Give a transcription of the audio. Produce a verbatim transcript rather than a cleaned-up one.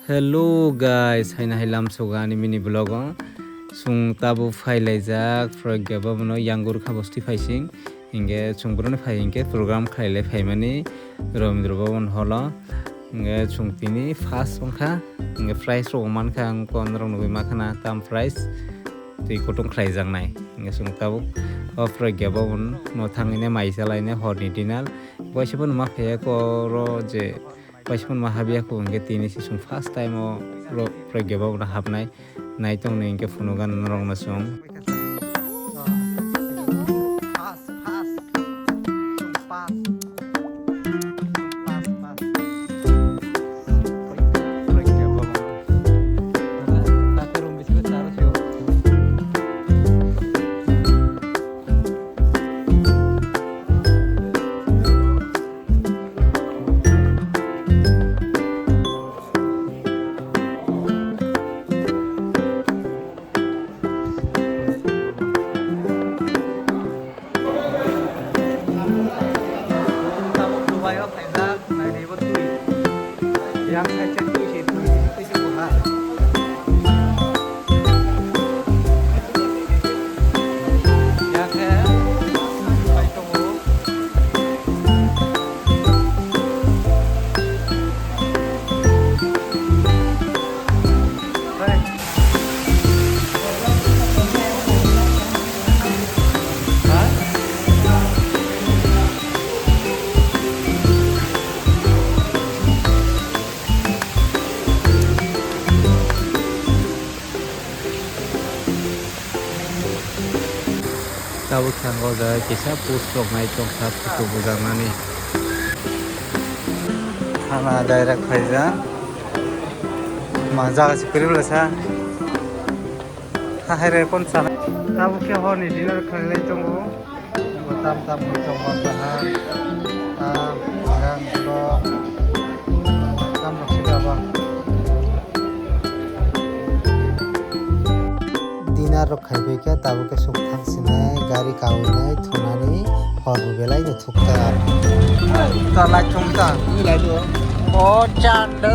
Hello guys, haino hai lamsogo ani mini vlog o. Chwng tabuk phailaijak Pragya Bhavan o Yangurkha bosti phaising. Hinkhe chwng boroni phai hinkhe program khlailai phaimani Rabindra Bhavan hall o. Hinkhe chwng tini first wngkha. Hinkhe prize rok mankha ang kon rok nugwi makhana tam prize. Twi kutung khlaijaknai. Hinkhe chwng tabuk o Pragya Bhavan no thangwi nai mai chalainai horni dinner. Waisa phano ma phaiya khe oro je Waisa phano ma habya kho, hinkhe tini se chwng first time o ro Pragya Bhavan o habnai. Naitongnai hinkhe phunugo norokno chwng. Tabuk Dubai o phaijak, naidi bo twi. Yang side se twi se twi, twi se buha. Yang khe bai tongo. Tabuk thang o jaga kisa post rok nai tongkha photo bujaknani. Hana direct phaijak. Ma jaga se kwrwi bwlasa. Ha hai re kon sana. Tabuk khe horni dinner khlailai tongo. Tam tam ni tong ba ha. Tam yang lo. Tam rok sida ba. Dinner rok khaibai khe tabuk khe suk thang sinai gari kawi nai thunani hor bo belai no thuk ta. Ta lai thung ta. Ni lai do. O chando.